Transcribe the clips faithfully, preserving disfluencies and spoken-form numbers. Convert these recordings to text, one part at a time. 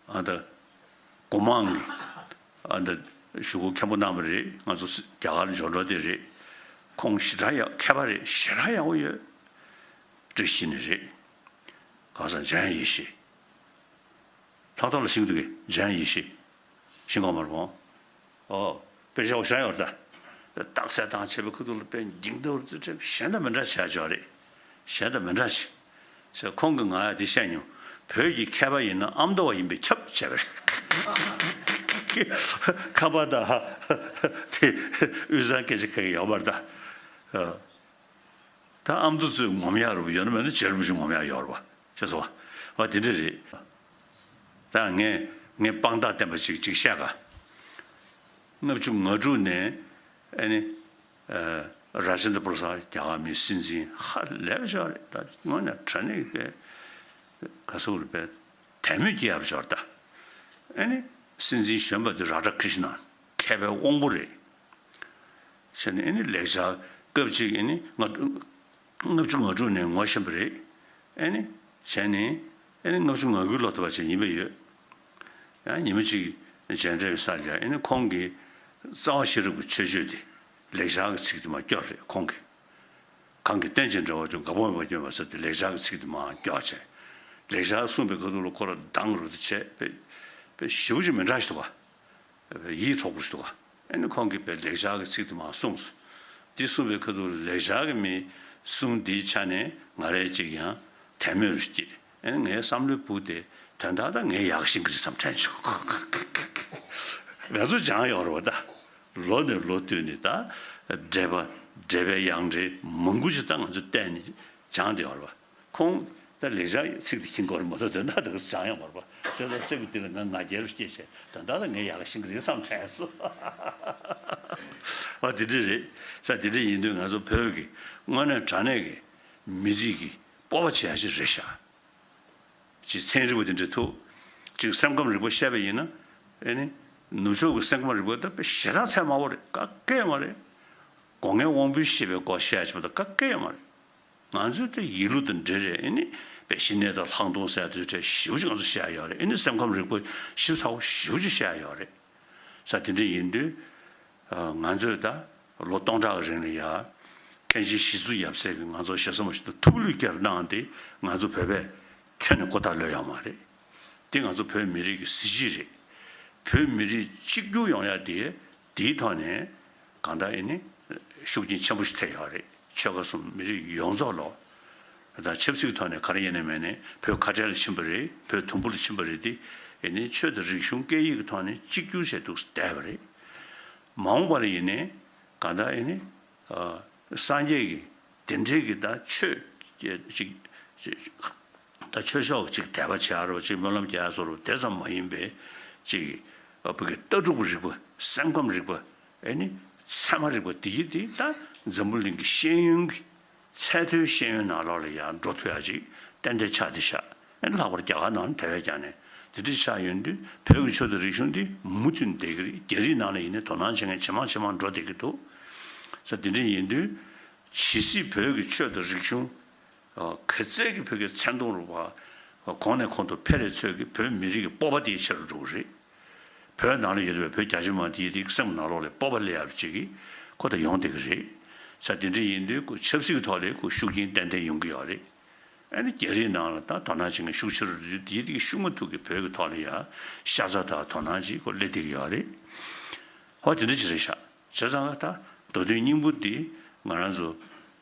ཨ་ད་སྒོ་མང་གི་ཨ་ད་གཞུག་གུ་མཁན་པོ་གནང་བ་རེད། ང་ཚོ་རྒྱ་གར་འབྱོར་འགྲོ་དེ་རེད། ཁོང་ཞེ་དྲག་ཡག་མཁས་པ་རེད། ཞེ་དྲག་ཡག་པོ་ཡོད། བཀྲ་ཤིས་ནི་རེད། གང་ཟག་འཇམ་དབྱངས་ཡེ་ཤེས། ལྷག་ཐོག་ལ་ཤིང་འདུག་གི་འཇམ་དབྱངས་ཡེ་ཤེས། ཤིང་གོང་མར་བོང་། ཨོ། དཔེ་ཤ་བ་ཤ་ཡོར་ད། རྟགས་གསལ་དང་བྱས་པའི་ཁུ་ཐུག་ལ་དཔེ་འགྱིང་ལྟ་བུར་ཚུལ་ཁྲིམས་གཞན་དང་མི་འདྲ་བྱས་ཅོག་རེད། གཞན་དང་མི་འདྲ་ཞིག་ཟེར་ཁོང་གིས་ང་ཡ་དེ་བཤད་མྱོང་། བོད་ཀྱི་མཁས་པ་ཡིན་ན་ཨ་མདོ་བ་ཡིན་པས་ཁྱབ་བྱས་པ་རེད། ཁ་པར་དང་དེ་དབུས་གཙང་སྐད་ཆ་ཁ་གི་ཡོད་པར་ད། ད་ཨ་མདོ་ཚོས་ངོམ་ཡག་རུ་ཡོད་ན་མེད་ན་རྗེ་རིན་པོ་ཆེ་ངོམ་ཡག་ཡོད་རེད་བ། ཤེས་སོང་བ། བ་དེ་འདྲ་རེད། ད་ངས་ངས་དཔང་རྟགས་བསྟན་པ་ཅིག་ཅིག་བཤད་ག་ལྔ་བཅུ་ང་དྲུག་ནས་ཨ་ནི་ར་ཇེན་དྲ་པུ་ར་སཱད་རྒྱ་གར་མིའི་སྲིད་འཛིན་ཧ་ལས་པ་ཞིག་རེད། ད་དངོས་གནས་དྲང་གནས་པའི་ག་ཟེར་དགོས་རེད་པས། དད་མོས་སྐྱེ་ཡག་ཞིག་རེད། ད་ཨ་ནི་སྲིད་འཛིན་གཞོན་པ་དེ་རཱ་དྷ་ཀྲི་ཤི་ནན་མཁས་པའི་དབང་པོ་རེད། བྱས་ནས་ཨ་ནི་ལེགས་སྦྱར་སྐབས་གཅིག་ཨ་ནི་ལྔ་ལྔ་བཅུ་ང་དྲུག་ནས་ངོ་ཤེས་པ་རེད། ཨ་ནི་བྱས་ནས་ཨ་ནི་ལྔ་བཅུ་ང་དགུའི་ལོ་ཐོག་བ་ཅིག་ཡིན་པ་ཡོད། ཡང་ཉི་མ་གཅིག་མཇལ་འཕྲད་པའི་ས་ལ་ཨ་ནི་ཁོང་གིས་རྩ་བ་ཤེས་རབ་ཀྱི་མཆོད་བརྗོད་དེ་ལེགས་སྦྱར་གྱི་ཚིག་དེ་མར་སྐྱོར་རེད། ཁོང་གིས། གང་གིས་རྟེན་ཅིང་འབྲེལ་བར་འབྱུང་། འགག་པ་མེད་པར་སྐྱོབ་པ་ཟེར་ཏེ་ལེགས་སྦྱར་གྱི་ཚིག་དེ་མར་སྐྱོར་བྱས། ལེགས་སྦྱར་གསུངས་པའི་ཁ་ཐུག་ལ་ཁོ་རང་དང་རུ་དེ་བྱས་པས་པས་ཞེ་པོ་ཅིག་མི་འདྲ་ཞིག་འདུག་ག་ཡིད་འཕྲོག་པོ་ཞིག་འདུག་ག་ཨ་ནི་ཁོང་གིས་པས་ལེགས་སྦྱར་གྱི་ཚིག་དེ་མར་གསུངས་སོ། འདི་གསུངས་པའི་ཁ་ཐུག་ལ་ལེགས་སྦྱར་གྱི་མི་གསུང་འདིའི་ཆ་ནས་ང་རས་ཅིག་ཡང་དད་མོས་རུ་སྐྱེས། ཨ་ནི་ངའི་བསམ་བློའི་བུ་དེ་དོན་དག་ད་ངས་ཡག་ཤེས་ཀྱི་རེད་བསམ་དྲན་བྱུང་། ང་ཚོ་སྦྱངས་ཡོད་རེད་བ་ད། ལོ་ནས་ལོ་བསྟུད་ནས་ད་འགྲེལ་པ་འགྲེལ་པའི་ཡང་འགྲེལ་མང་པོ་ཞིག་ད་ང་ཚོ་བལྟས་ནས་སྦྱངས་བསྡད་ཡོད་རེད་བ། ཁོང་ད་ལེགས་སྦྱར་ཚིག་དེ་ཤེས་ཀྱི་ཡོད་རེད་མ་གཏོགས་དོན་དག་དེ་ག་སྦྱངས་ཡོད་མ་རེད་བ། བྱས་ཙང་སེམས་ཀྱི་གཏིང་ལ་ང་ང་རྒྱལ་སྐྱེས་བྱས་དོན་དག་ལ་ངས་ཡག་ག་ཤེས་ཀྱི་རེད་བསམ་དྲན་སོང་། བ་དེ་འདྲ་རེད། ས་དེ་འདྲ་ཡིན་དུས་ང་ཚོ་བོད་ཀྱི་དངོས་གནས་དྲང་གནས་ཀྱི་མི་རིགས་ཀྱི་སྤོབས་པ་བྱེད་ཡ་ཞིག་རེད་ཤག་ཅིག་ཚན་རིག་པ་དེ་འདྲ་ཐུག་ཅིག་སེམས་ཁམས་རིག་པ་བཤད་པ་ཡིན་ན། ཨེ་ནི། ནུབ་ཕྱོགས་ཀྱི་སེམས་ཁམས་རིག་པ་ད་དཔེ་ཞེ་དྲག་ཚད་དམའ་བོ་རེད། ག་གེ་ཡོད་མ་རེད། སྒོ་ལྔའི་དབང་པོའི་ཤེས་པའི་སྐོར་བཤད་ཡ་ཅིག་མ་གཏོགས་ག་གེ་ཡོད་མ་རེད། ང་ཚོའི་དེ་ཡིད་བློ་དང་འབྲེལ་རེད། ཨེ་ནི། དཔེ་ཞི་གནས་དང་ལྷག་མཐོང་ཟེར་ཡ་དེ་ཚོའི་གྲས་ཞེ་པོ་ཅིག་ང་ཚོ་བཤད་ཡ་ཡོད་རེད། ཨེ་ནི་སེམས་ཁམས་རིག་པ་ཞིབ་ཚགས་པོ་ཞེ་པོ་ཅིག་བཤད་ཡ་ཡོད་རེད། ས་དེ་འདྲ་ཡིན་དུས། ང་ཚོས་ད་ལོ་སྟོང་ཕྲག་གི་རིང་ལ་ཡ། མཁན་ཆེན་ཞི་འཚོ་ཡབ་སྲས་ཀྱིས་ང་ཚོ་ཞེ་ས་མ་ཞུ་ན་ཐུགས་བློས་བསྐྱར་གནང་སྟེ་ང་ཚོ་བོད་པས་ཁྱོན་ནས་ཁོ་ཐག་ལོས་ཡོད་མ་རེད། འདི་ང་ཚོ་བོད་མི་རིགས་ཀྱི་གཟི་བརྗིད་རེད། བོད་མི་རིགས་གཅིག་གྱུར་ཡོང་ཡ་དེ་དེའི་ཐོག་ནས་གང་ལྟར་ཨེ་ནི་ཤུགས་རྐྱེན་ཆེན་པོ་ཞིག་ཐེབས་ཡོད་རེད། ཆོལ་ཁ་གསུམ་མི་རིགས་ཡོངས་རྫོགས་ལོ། ད་ཆབ་སྲིད་ཀྱི་ཐོག་ནས་ག་རེ་ཡིན་ནའི་མིན་ནའི་བོད་ཁ་བྲལ་ལ་ཕྱིན་པ་རེད། བོད་དུམ་བུ་ལ་ཕྱིན་པ་རེད་དེ། ཨེ་ནི་ཆོས་དང་རིག་གཞུང་སྐད་ཡིག་གི་ཐོག་ནས་གཅིག་གྱུར་བྱས་འདུག་བསྡད་པ་རེད། མ་འོངས་པ་ལ་ཡིན་ནའི་གང་ལྟར་ཨེ་ནི་སངས་རྒྱས་ཀྱི་དེ་འདྲའི་གི་ད་ཆོས་ཅིག་ཅིག་ད་ཆོས་ཕྱོགས་ཅིག་དད་པ་བྱེད་ཡ་རོ་ཅིག་སྨོན་ལམ་རྒྱག་ཡ་བཟོ་རོ་དེ་ཙམ་མ་ཡིན་པའི་ཅིག་བོད་ཀྱི་ལྟ་གྲུབ་རིག་པ་སེམས་ཁམས་རིག་པ་ཨེ་ནི་ཚད་མ་རིག་པ་དེ་ཡི་དེ་ད་འཛམ་བུ་གླིང་གི་ཤེས་ཡོན་གྱི་ཚད་མཐོའི་ཤེས་ཡོན་ནང་ལོགས་ལ་ཡང་འགྲོ་ཐུབ་ཡ་ཅིག་ཏན་ཏན་ཆགས་བསྡད་ཤག་ཨེ་ནི་ལྷག་པར་རྒྱ་གར་ནང་ལ་དེ་བས་ཀྱང་ནས་དེ་འདྲ་ཆགས་ཡོང་དུས་བོད་ཀྱི་ཆོས་དང་རིག་གཞུང་འདི་མུ་མཐུད་བསྡད་ཀྱི་རེད། རྒྱ་རིགས་ནང་ལ་ཡིན་ནའི་དོ་སྣང་བྱེད་མཁན་ཇེ་མང་ཇེ་མང་འགྲོ་བསྡད་ཀྱི་འདུག་ས་དེ་འདྲ་ཡིན་དུས་ཇི་སྲིད་བོད་ཀྱི་ཆོས་དང་རིག་གཞུང་ག་ཚད་ཀྱི་བོད་ཀྱི་མཚན་མཐོང་རུ་བ་གོང་ནས་གོང་དུ་འཕེལ་རེ་ཚོད་ཀྱི་བོད་མི་རིགས་ཀྱི་སྤོབས་པ་དེ་ཆེ་རུ་འགྲོ་གི་རེད། བོད་ནང་ལ་ཡོད་པའི་བོད་རྒྱ་ཆེ་མང་དེ་ཡི་དེ་སེམས་ནང་ལོགས་ལ་སྤོབས་པ་སླེབས་ཡག་ཅིག་གི་ཁོ་ད་ཡོང་བསྡད་ཀྱི་རེད། ས་དེ་འདྲ་ཡིན་དུས་ཁོ་ཆབ་སྲིད་ཀྱི་ཐོག་ལ་ཁོ་ཤུགས་རྐྱེན་ཏན་ཏན་ཡོང་གི་ཡོད་རེད། ཨ་ནི་རྒྱ་རིགས་ནང་ལ་ད་དོ་སྣང་བྱེད་མཁན་ཤུགས་ཆེ་རུ་འགྲོ་དུས་དེ་ཡི་དེ་ཤུགས་མ་ཐུག་གི་བོད་ཀྱི་ཐོག་ལ་ཡ་ཤ་ཚ་དང་དོ་སྣང་ཅིག་ཁོ་སླེབས་བསྡད་ཀྱི་ཡོད་རེད། ཧོ་དེ་འདྲ་ཅིག་རེད་ཤག་བྱས་ཙང་ད་མདོ་དོན་སྙིང་པོ་འདི་ང་རང་ཚོ་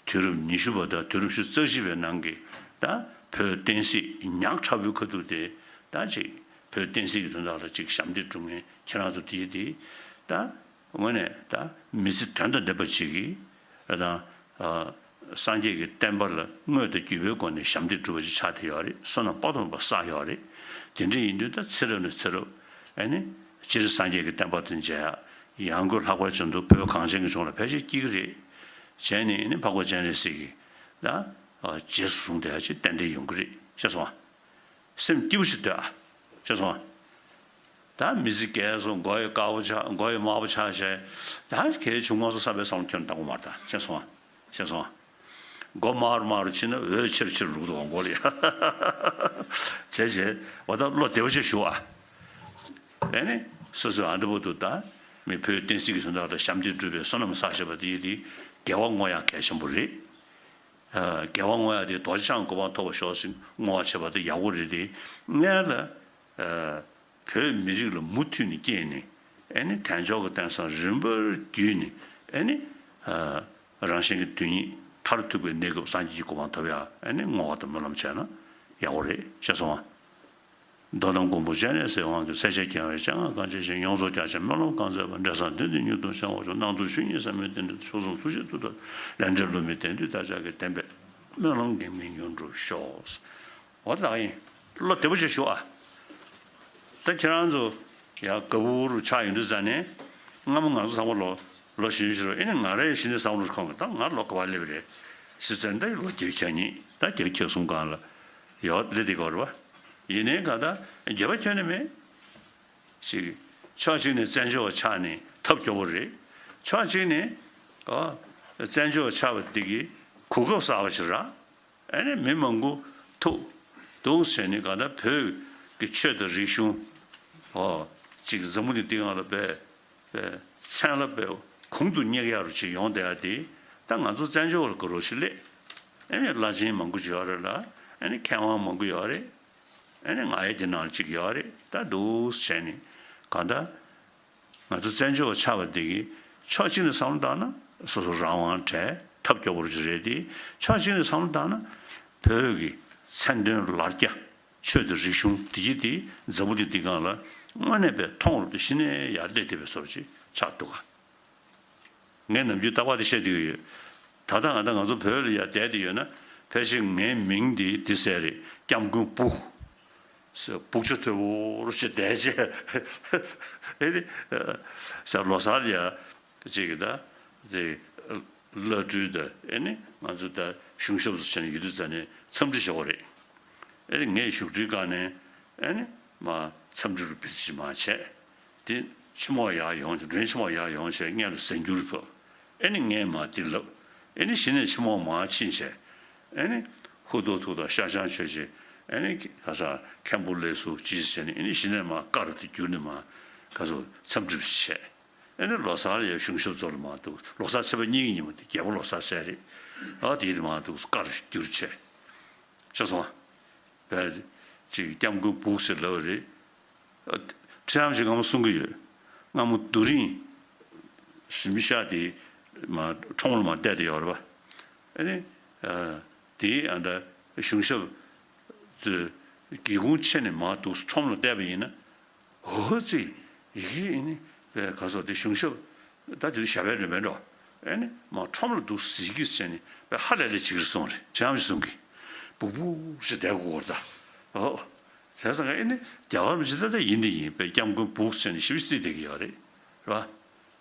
དུས་རབས་ཉི་ཤུ་པ་དང་དུས་རབས་ཉི་ཤུ་རྩ་གཅིག་པའི་ནང་གི་ད་བོད་བསྟན་སྲིད་ཉག་ཕྲ་བོའི་ཁ་ཐུག་དེ་ད་ཅིག་བོད་བསྟན་སྲིད་ཀྱི་དོན་དག་ལ་ཅིག་ཞབས་འདེགས་སྒྲུབ་མཁན་ཁྱེད་རང་ཚོ་དེ་དེ་ད་དངོས་གནས་ད་མི་ཚེ་དོན་དང་ལྡན་པ་ཅིག་གི་ད་སངས་རྒྱས་ཀྱི་བསྟན་པ་ལ་དངོས་དང་བརྒྱུད་པའི་སྒོ་ནས་ཞབས་འདེགས་སྒྲུབ་པ་ཅིག་ཆགས་བསྡད་ཡོད་རེད། བསོད་ནམས་དཔག་ཏུ་མེད་པ་བསགས་ཡོད་རེད། དེ་འདྲ་ཡིན་དུས་ད་ཚེ་རབས་ནས་ཚེ་རབས་ཨ་ནི་སྤྱིར་སངས་རྒྱས་ཀྱི་བསྟན་པ་དང་མཇལ་ཡག་ཡང་སྒོས་ལྷག་པར་བྱུང་དུས་བོད་གངས་ཅན་གྱི་ལྗོངས་ལ་ཕལ་ཆེར་སྐྱེ་གི་རེད། བྱས་ནས་ནི་འཕགས་པ་སྤྱན་རས་གཟིགས་ཀྱི་ད་རྗེས་སུ་བཟུང་བསྡད་ཡ་ཅིག་ཏན་ཏན་ཡོང་གི་རེད། ཤེས་སོང་ཨ། སེམས་སྐྱིད་པོ་ཞིག་སྡོད་ཨ། ཤེས་སོང་ཨ། ད་མི་ཚེ་རྒས་སོང་མགོ་ཡི་དཀར་པོ་ཆགས་མགོ་ཡི་དམར་པོ་ཆགས་བྱས་ད་གལ་བྱུང་ངོ་སོ་བསམ་པའི་བསམ་བློ་ཁྱོན་བཏང་གི་མ་རེད་ད། ཤེས་སོང་ཨ། ཤེས་སོང་ཨ། མགོ་དམར་དམར་ཕྱིན་ན་འོད་ཆེར་ཆེར་རུག་འདུག་མགོ་ལ་ཡ། བྱས་བྱས་འོ་ད་བློ་བདེ་པོ་ཅིག་ཞུ་ཨ། ཨེ་ནི་སོ་སོའི་ཨ་འདི་བར་དུ་ད་མི་བོད་བསྟན་སྲིད་ཀྱི་དོན་དག་ལ་ཞབས་འདེགས་སྒྲུབ་པའི་བསོད་ནམས་བསགས་བཞག་པ་དེ་ཡིས་དེ་དགེ་བ་བསྔོ་ཡག་གལ་ཆེན་པོ་རེད། ཨ། དགེ་བ་བསྔོ་ཡག་དེ་རྡོ་རྗེ་འཆང་གོ་འཕང་ཐོབ་པར་ཤོག་ཅེས་བསྔོ་བ་བྱེད་པ་དེ་ཡག་པོ་རེད་དེ། སྔོན་ལ་ཨ། བོད་མི་རིགས་ལ་མུ་མཐུད་ནས་སྐྱེས་ནས། ཨེ་ནི་དལ་འབྱོར་གྱི་རྟེན་བཟང་རིམ་པར་བརྒྱུད་ནས། ཨེ་ནི་ཨ། རང་གཞན་གྱི་དོན་གཉིས་མཐར་ཐུག་པའི་གནས་སྐབས་སངས་རྒྱས་ཀྱི་གོ་འཕང་ཐོབ་ཡག་ཨེ་ནི་བསྔོ་བ་དང་སྨོན་ལམ་བྱས་ན་ཡག་པོ་རེད། ཤེས་སོང་ང་། མདོ་དང་མགོན་པོ་སྤྱན་རས་གཟིགས་དབང་གིས། སྲས་བཅས་རྒྱལ་བའི་སྤྱན་སྔར་གང་མཆིས་ཤིང་། ཡོངས་སུ་རྒྱ་ཆེའི་སྨོན་ལམ་གང་མཛད་པ། འབྲས་བཟང་དོན་དུ་མྱུར་དུ་བྱང་བར་ཤོག། སྣང་སྟོང་ཆོས་ཉིད་ཟབ་མོའི་རྟེན་འབྲེལ། མཆོག་གསུམ་ཐུགས་རྗེའི་མཐུ་དང་ལས་འབྲས་བསླུ་མེད་བདེན་མཐུས། བདག་ཅག་གི་བདེན་པའི་སྨོན་ལམ་འགེགས་མེད་མྱུར་འགྲུབ་ཤོག། འོ་ད་ཡིན། བློ་བདེ་པོ་ཞིག་ཞུ་ཨ། ད་ཁྱེད་རང་ཚོ་ཡ་ག་བུར་ཆགས་ཡོང་དུས་ཙ་ནས། སྔ་མོ་ང་ཚོ་ཚང་མ་ལོ་ལོ་གཞོན་ཤོས་རེད། ཨེ་ནི་ང་རང་གཞི་ནས་བསམ་བློ་ཁོང་གི། ད་ང་ལོ་ག་བ་སླེབས་རེད་ཟེར་ཙ་ནས། ད་ལོ་བརྒྱད་ཅུ་གྱ་གཉིས། ད་བརྒྱད་ཅུ་གྱ་གསུམ་སྒང་ལ་ཡོད་སླེབས་བསྡད་ཀྱི་ཡོད་རེད་པ། ཡིན་ནའི་གང་ལྟར་འགྱོད་པ་ཁྱོན་ནས་མེད། ཅིག་ཕྱོགས་གཅིག་ནས་བཙན་བྱོལ་བ་ཆགས་ནས་ཐབས་སྐྱོ་པོ་རེད། ཕྱོགས་གཅིག་ནས་ཨ། བཙན་བྱོལ་བ་ཆགས་པ་འདི་གི་གོ་སྐབས་གསར་པ་ཞིག་རེད། ཨ་ནི་མི་མང་པོ་ཐུག་འདུག་ཟེར་ནས། གང་ལྟར་བོད་ཀྱི་ཆོས་དང་རིག་གཞུང་ཨོ་ཅིག་འཛམ་བུ་གླིང་འདི་སྒང་ལ་དཔེ་དཔེ་མཚན་ལ་དཔེ་གོང་དུ་སྙེག་ཡག་རུ་ཅིག་ཡོང་བསྡད་ཡག་དེ། ད་ང་ཚོ་བཙན་བྱོལ་བ་ལ་དགའ་རོགས་ཤིག་སླེབས། ཨ་ནི་བླ་ཆེན་མང་པོ་ཅིག་ཡོད་རེད་ལ། ཨ་ནི་མཁས་དབང་མང་པོ་ཡོད་རེད། ཨ་ནི་ང་ཡི་དེ་ནང་ལ་ཅིག་ཡོད་རེད། ད་འདུག་བྱས་ནས་གང་ལྟར་ང་ཚོ་བཙན་བྱོལ་བ་ཆགས་པ་འདི་གིས་ཕྱོགས་གཅིག་ནས་བསམ་བློ་བཏང་ན་སོ་སོ་རང་དབང་བྲལ་ཐབས་སྐྱོ་པོ་ཅིག་རེད་དེ། ཕྱོགས་གཅིག་ནས་བསམ་བློ་བཏང་ན་བོད་ཀྱི་མཚན་དོན་ལར་རྒྱ། ཆོས་དང་རིག་གཞུང་འདི་གི་དེ་འཛམ་བུ་གླིང་འདི་སྒང་ལ་དངོས་གནས་དཔེ་མཐོང་རུ་དེ་གཞི་ནས་ཡར་སླེབས་བསྡད་པའི་བཟོ་ཅིག་ཆགས་འདུག་ག། ངས་ནམ་རྒྱུན་རྟག་པར་དེ་བཤད་བསྡད་ཀྱི་ཡོད། ད་ལྟ་ང་དང་ང་ཚོ་བོད་ལ་ཡར་བསྡད་དེ་ཡོད་ན། ཕལ་ཆེར་ངའི་མིང་འདི་འདི་ཟེར་རེད། སྐྱབས་མགོན་སྦུག་ཟེར། སྦུག་ཆུ་དོད་པོ་རུ་ཞིག་བསྡད་བྱས། ཨེ་ནི་ཟེར། ལོ་གསར་ཡ་ཅིག་གི་ད་དེ་བླ་སྤྲུལ་དང་། ཨེ་ནི་ང་ཚོ་ད་གཞུང་ཞབས་སུ་བྱས་ནས་ཡོད་དུས་ཙ་ནས་འཚམས་འདྲི་བྱེད་དགོས་རེད། ཨེ་ནི་ངས་བཞུགས་ཁྲིའི་སྒང་ནས་ཨེ་ནི་མར་འཚམས་འདྲི་རུ་བི་ཙི་ཞིག་མར་བྱས། དེ་ཕྱི་མོ་ཡར་ཡོང་། མགྲོན་ཕྱི་མོ་ཡར་ཡོང་བྱས་སྔོན་ལ་གཟན་སྐྱུར་ཕུལ། ཨེ་ནི་ངས་མར་འདི་ལབ། ཨེ་ནི་གཞི་ནས་ཕྱི་མོ་མར་ཕྱིན་བྱས། ཨེ་ནི་ཧུ་ཐོག་ཐུག་དང་ཤ་ཆང་མཆོད་བྱས། ཨེ་ནི་ག་ས་མཁན་པོ་ལེགས་སོ་ཅི་ཟེར་ནས། ཨེ་ནི་གཞི་ནས་མར་ཀར་དེ་བསྒྱུར་ནས་མར་ག་ཚོ་འཚམས་འདྲི་བྱས། ཨེ་ནི་ལོ་གསར་ཡ་གཞུང་ཞབས་ཚོ་ལ་མར་འདུག། ལོ་གསར་ཚེས་པ་གཉིས་ཀྱི་ཉིན་མོ་དེ་རྒྱལ་པོ་ལོ་གསར་ཟེར་རེད། ཨ་དེ་དེ་མར་འདུག་ཀར་བསྒྱུར་བྱས། ཤེས་སོང་ང་། བས་ཅིག་སྐྱབས་མགོན་སྦུག་ཟེར་ལབ་པ་རེད། ཨ། ཁྲི་ཨ་མ་ཞིག་སྔ་མོ་གསུང་གི་ཡོད། སྔ་མོ་རྡོ་རིང་ཞིམ་ཤ་དེ་མར་ཁྲོམ་ལ་མར་བལྟས་ཏེ་ཡོད་རེད་པ། ཨ་ནི་ཨ་དེ་ཨ་ད་གཞུང་ཞབས་ཚོས་སྒེའུ་ཁུང་ཕྱེ་ནས་མར་འདུག་ཁྲོམ་ལ་བལྟས་པ་ཡིན་ན། འོ་ཙི། ཡི་གེ་ཨེ་ནི་བས་ག་ཚོད་དེ་གཞུང་ཞབས་ད་དེ་དུས་ཞབས་པད་འདྲ་མེད་འགྲོ། ཨེ་ནི་མར་ཁྲོམ་ལ་འདུག་ཟེར་གི་ཟེར་ནས་བས་ཧ་ལས་ལས་བྱེད་ཀྱི་རེད་གསུངས་རེད། ཁྲི་ཨ་མ་ཞིག་གསུང་གི། སྦུག་སྦུག་ཞིག་བསྡད་དགོས་ད། ཨོ། བྱས་ཙང་ཨེ་ནི་རྒྱ་གར་མི་ཅིག་ད་ད་ཡིན་དེ་ཡིན། བས་སྐྱབས་མགོན་སྦུག་ཟེར་ནས་ཞིབ་ཅིག་བརྩིས་བསྡད་ཀྱི་ཡོད་རེད། རེད་པ།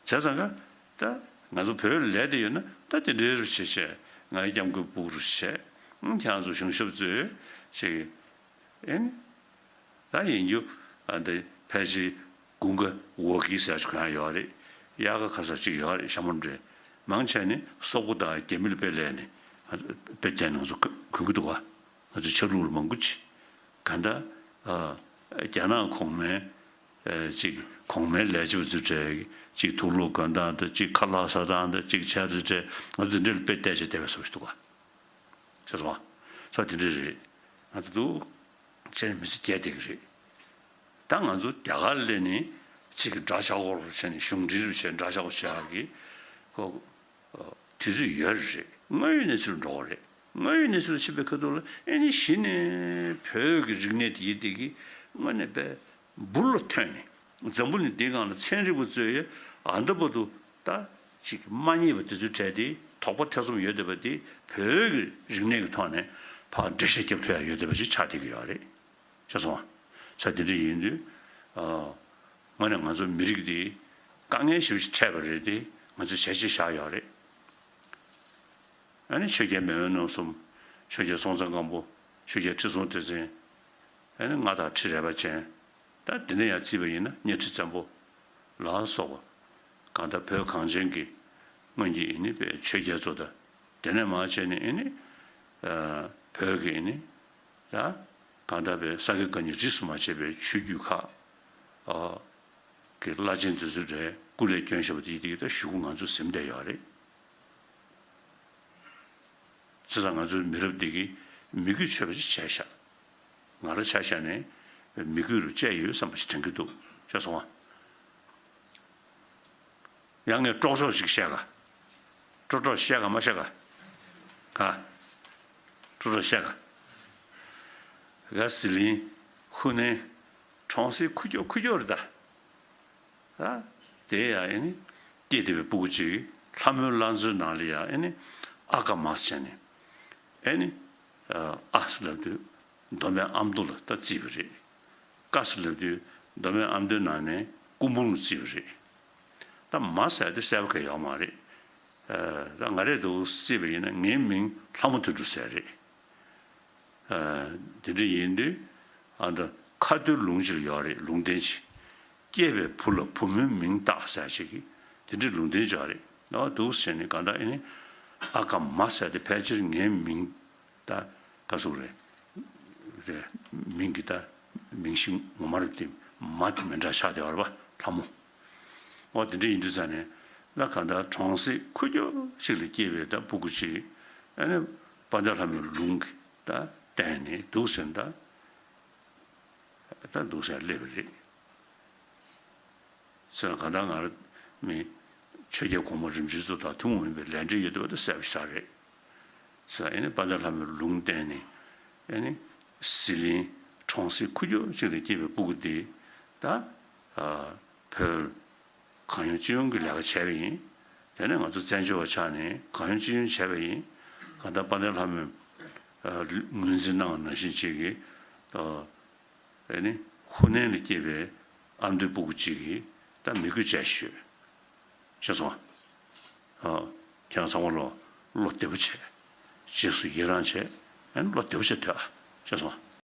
བྱས་ཙང་ཀ་ད་ང་ཚོ་བོད་ལ་ལས་དེ་ཡོད་ན་ད་དེ་འདྲའི་རུ་བྱེད་བྱས། ང་ཡི་སྐྱབས་མགོན་སྦུག་རུ་བྱས། ཁྱེད་རང་ཚོ་གཞུང་ཞབས་ཚོས་ཅིག་ཨེ་ནི། ད་ཡིན་རྒྱུ་ཨ་འདི་ཕལ་ཆེར་དགུན་ཁ་འོ་གི་ཟེར་ཅིག་གོན་ཡ་ཡོད་རེད། དབྱར་ཁ་ཁ་ས་ཅིག་ཡོད་རེད། ཤ་མོ་འདྲ། མང་ཆེ་ནི་སོག་པོ་དང་རྒྱ་མི་ལ་དཔེ་ལས་ནས་དཔེ་བལྟས་ནས་ང་ཚོ་གོན་གི་འདུག་ག། ང་ཚོ་ཆ་ལུགས་ལ་མང་པོ་ཅིག་གང་ལྟར་ཨ་རྒྱ་ནག་གོང་མའི་ཨ་ཅིག་གོང་མའི་ལས་བྱེད་པ་ཚོ་གྲས་ཅིག་དུག་ལོག་གོན་སྟངས་དང་། ཅིག་ཁ་ལག་ཟ་སྟངས་དང་། ཅིག་བྱས་ཚོ་གྲས་ང་ཚོ་འདི་འདྲ་ལ་དཔེ་བལྟས་བྱས་བསྡད་པའི་བཟོ་ཞིག་འདུག་ག། ཤེས་སོང་ང་། ས་དེ་འདྲ་རེད། ང་ཚོ་འདུག་བྱས་ནས་མི་ཚེ་སྐྱེལ་བསྡད་ཀྱི་རེད། ད་ང་ཚོ་རྒྱ་གར་སླེབས་ནས་ཅིག་གི་འདྲ་ཆགས་སྐོར་བྱས་ནས་གཞུང་འབྲེལ་རུ་བྱས་འདྲ་ཆགས་སྐོར་བྱེད་ཡག་གི་ཁོ་དུས་ཚོད་ཡོད་རེད། དངོས་ཡོད་གནས་ཚུལ་འགྲོ་གི་རེད། དངོས་ཡོད་གནས་ཚུལ་ཕྱིན་པའི་ཁ་ཐུག་ལ་ཨེ་ནི་གཞི་ནས་བོད་ཀྱི་རིག་གནས་དེ་ཡི་དེ་གི་དངོས་གནས་དཔེ་འབུར་ལ་ཐོན་ནས། འཛམ་བུ་གླིང་འདིའི་སྒང་ལ་ཚན་རིག་པ་ཚོས་ཡ་ཨ་འདི་བར་དུ་ད་ཅིག་མ་རྙེད་པ་དེ་ཚོའི་གྲས་དེ། དོགས་པ་ཐེ་ཚོམ་ཡོད་བསྡད་པ་དེ་བོད་ཀྱི་རིག་གནས་ཀྱི་ཐོག་ནས་ཕར་འགྲེལ་བཤད་རྒྱབ་ཐུབ་ཡ་ཡོད་བསྡད་པ་ཞིག་ཆགས་བསྡད་ཀྱི་ཡོད་རེད། ཤེས་སོང་ང་། ས་དེ་འདྲ་ཡིན་དུས་ཨ་དངོས་གནས་ང་ཚོ་མི་རིགས་འདི་དཀའ་ངལ་ཞེ་པོ་ཅིག་འཕྲད་པ་རེད་དེ། ང་ཚོས་བྱས་རྗེས་བཞག་ཡོད་རེད། ཨ་ནི་ཆོས་རྒྱལ་མེས་དབོན་རྣམ་གསུམ། ཆོས་རྒྱལ་སྲོང་བཙན་སྒམ་པོ། ཆོས་རྒྱལ་ཁྲི་སྲོང་ལྡེ་བཙན། ཨ་ནི་མངའ་བདག་ཁྲི་རལ་པ་ཅན། ད་འདི་ནས་ཡང་བརྩིས་པ་ཡིན་ན་གཉའ་ཁྲི་བཙན་པོ་ལ་སོགས་པ། གང་ལྟར་བོད་གངས་ཅན་གྱི་སྔོན་གྱི་ཨེ་ནི་པའི་ཆོས་རྒྱལ་ཚོ་དང་། དེ་ནས་མར་བྱས་ནས་ཨེ་ནི་ཨ་བོད་ཀྱི་ཨེ་ནི་ད་གང་ལྟར་པའི་ས་དགེ་བཀའ་རྙིང་རིས་སུ་མ་ཆད་པའི་ཆོས་བརྒྱུད་ཁག་ཨ་ གི་བླ་ཆེན་དེ་ཚོ་རེད། སྐུ་ལས་བསྐྱོན་བཞག་པ་དེ་དེ་ད་གཞུག་གུ་ང་ཚོ་ཟིན་བསྡད་ཡོད་རེད། བྱས་ཙང་ང་ཚོའི་མི་རབས་འདི་གིས་མི་གུས་ཆོད་པ་ཅིག་བྱས་ཤག་ང་རང་ཆ་བཞག་ནས་མི་གུས་རུ་བཅད་ཡོད་བསམ་པ་ཞིག་དྲན་གྱི་འདུག་ཤེས་སོང་ཨ། ཡང་ངས་ཀྲོག་ཀྲོག་ཞིག་བཤད་ག་ཀྲོག་ཀྲོག་བཤད་ག་མ་བཤད་ག་ག་ཀྲོག་ཀྲོག་བཤད་ག་ག་ཟི་ལིང་། ཧུ་ནན། ཁྲོང་སི་ཁུ་ཀྱོག་ཁུ་ཀྱོག་རེད་ད། ཨ། དེ་ཡང་ཨེ་ནི། སྐྱེས་བསྡད་པའི་སྤུ་གུ་གཅིག་ལྷ་མོའི་བླ་མཚོའི་ནང་ལ་ཡང་ཨེ་ནི། ཨ་ཀ་མ་ཟེར་ནས། ཨེ་ནི། ཨ་ཟེར་ལབ་དུས། མདོ་སྨད་ཨ་མདོ་ལ་ད་བརྩིས་པ་རེད། ཀ་ཟེར་ལབ་དུས། མདོ་སྨད་ཨ་མདོའི་ནང་ནས་སྐུ་འབུམ་ལ་བརྩིས་པ་རེད། ད་མ་ཟེར་དེ་གསལ་པོ་གང་ཡོད་མ་རེད། ད་ང་རས་འདུག་བརྩིས་པ་ཡིན་ན་ངའི་མིང་ལྷ་མོ་དོན་གྲུབ་ཟེར་རེད། དེ་འདྲ་ཡིན་དུས། ཨ་ད་ཁ་ཐུར་ལུང་ཅིག་ཡོད་རེད། ལུང་བསྟན་ཅིག་སྐྱེས་པའི་བུ་ལ་བུ་མོའི་མིང་བཏགས་ཟེར་ཅིག་གི་དེ་འདྲའི་ལུང་བསྟན་ཅིག་ཡོད་རེད། ཨ་འདུག་ཟེར་ནས་གང་ལྟར་ཨེ་ནི། ཨ་ཀ་མ་ཟེར་དེ་ཕལ་ཆེར་ངའི་མིང་ད་ག་ཟེར་རེད། རེད། མིང་གི་ད་མིང་གཞི་ངོ་མ་རེད་དེ། མ་དེ་མི་འདྲ་ཆགས་བསྡད་ཡོད་རེད་པ། ལྷ་མོ། འོ་དེ་འདྲ་ཡིན་དུས་ཙང་ནས་ལ་གང་ལྟར་གྲོང་གསེབ་ཁུ་ཀྱོག་ཅིག་ལ་སྐྱེས་པའི་ད་སྤུ་གུ་ཅིག་ཨ་ནི་དཔལ་ལྡན་ལྷ་མོའི་ལུང་གི་ད་བསྟན་ནས་འདུག་ཟེར་ད། ད་འདུག་ཟེར་སླེབས་པ་རེད། ཟེར་ན་གང་ལྟར་ང་རང་མི་ཆོས་རྒྱལ་གོང་མ་རིམ་བྱོན་ཚོ་དང་ཐུན་མོང་མིན་པའི་ལས་འབྲེལ་ཡོད་དུས་ད་གསལ་པོ་ཞིག་རེད། ཟེར་ཨེ་ནི་དཔལ་ལྡན་ལྷ་མོའི་ལུང་བསྟན་ནས་ཨེ་ནི་ཟི་ལིང་གྲོང་གསེབ་ཁུ་ཀྱོག་ཅིག་ལ་སྐྱེས་པའི་སྤུ་གུ་འདི་ད་བོད་གང་ཡོང་ཅི་ཡོང་གི་ལས་ཀ་བྱས་པ་ཡིན། དེ་ནས་ང་ཚོ་བཙན་བྱོལ་བ་ཆགས་ནས་གང་ཡོང་ཅི་ཡོང་བྱས་པ་ཡིན། གང་ལྟར་དཔལ་ལྡན་ལྷ་མོས་ངོས་འཛིན་གནང་བ་ནང་བཞིན་ཅིག་གིས་ཨེ་ནི་ཧུ་ནན་ལ་སྐྱེས་པའི་ཨ་མདོའི་སྤུ་གུ་ཅིག་གིས་ད་མི་གུས་བྱས་ཤོད། ཤེས་སོང་ཨ། ཁྱེད་རང་ཚང་མ་ལོ་བློ་བདེ་པོ་བྱས། རྗེས་སུ་ཡི་རང་བྱས། ཨེ་ནི་བློ་བདེ་པོ་བྱས་སྡོད་ཨ། ཤེས་སོང་ཨ།